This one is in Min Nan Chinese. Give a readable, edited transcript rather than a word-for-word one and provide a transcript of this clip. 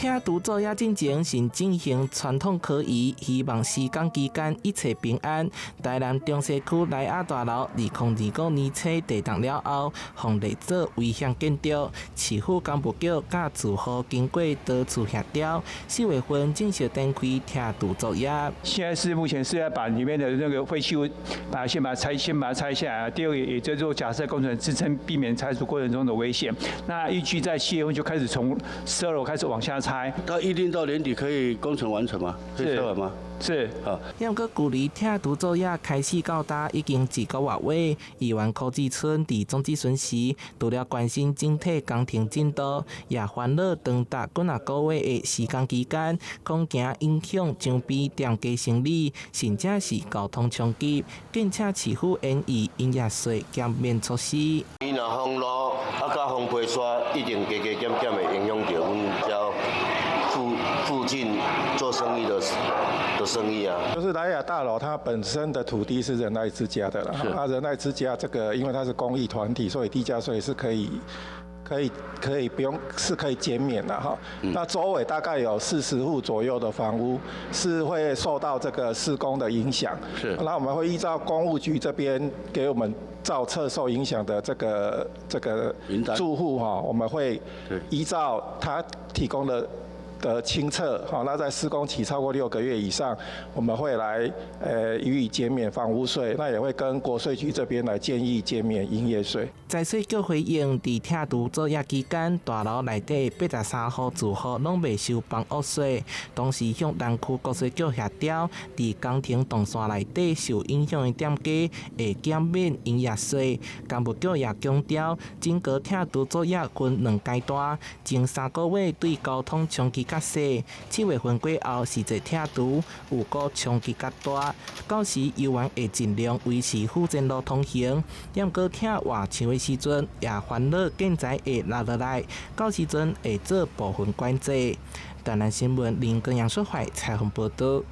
拆除作業進前先進行傳統科儀，希望施工期間一切平安。台南中西區萊雅大樓2025年初地動了後，予列做危險建築，市府工務局佮住戶經過多次協調，4月份正式展開拆除作業。現在是目前是要把裡面的那個廢棄物，把先把它拆，先把它拆下來。第二個也在做假設工程支撐，避免拆除過程中的危險。那預計在7月份就開始從12樓開始往下拆。他預定到年底可以工程完成嗎？可以拆完嗎？是。啊。毋過距離拆除作業開始到今已經一個月尾，議員柯志春佇總質詢時，除了關心整體工程進度，也煩惱長達幾若個月的施工期間，恐驚影響周邊店家生理，甚至是交通衝擊，敬請市府研議營業稅減免措施。伊若封路，啊，佮封皮沙，一定加加減減會影響著阮遮附近做生意的生意啊。就是萊雅大樓，它本身的土地是仁愛之家的啦。啊，仁愛之家這個，因為它是公益團體，所以地價稅是可以不用，是可以減免的哈。那周圍大概有40戶左右的房屋是會受到這個施工的影響。那我們會依照工務局這邊給我們造冊受影響的這個住戶哈，我們會依照他提供的清冊，好，那在施工期超過6個月以上，我們會來予以減免房屋稅，那也會跟國稅局這邊來建議減免營業稅。財稅局回應，佇拆除作業期間，大樓內底83戶住戶攏袂收房屋稅，同時向南區國稅局協調，佇工程動線內底受影響的店家會減免營業稅。工務局也強調，整個拆除作業分兩階段，前3個月對交通衝擊較細，7月份過後實際拆除，有過衝擊較大，到時猶原會盡量維持府前路通行。毋過拆外牆的時陣，也煩惱建材會落落來，到時陣會做部分管制。台南新聞林根楊淑懷採訪報導。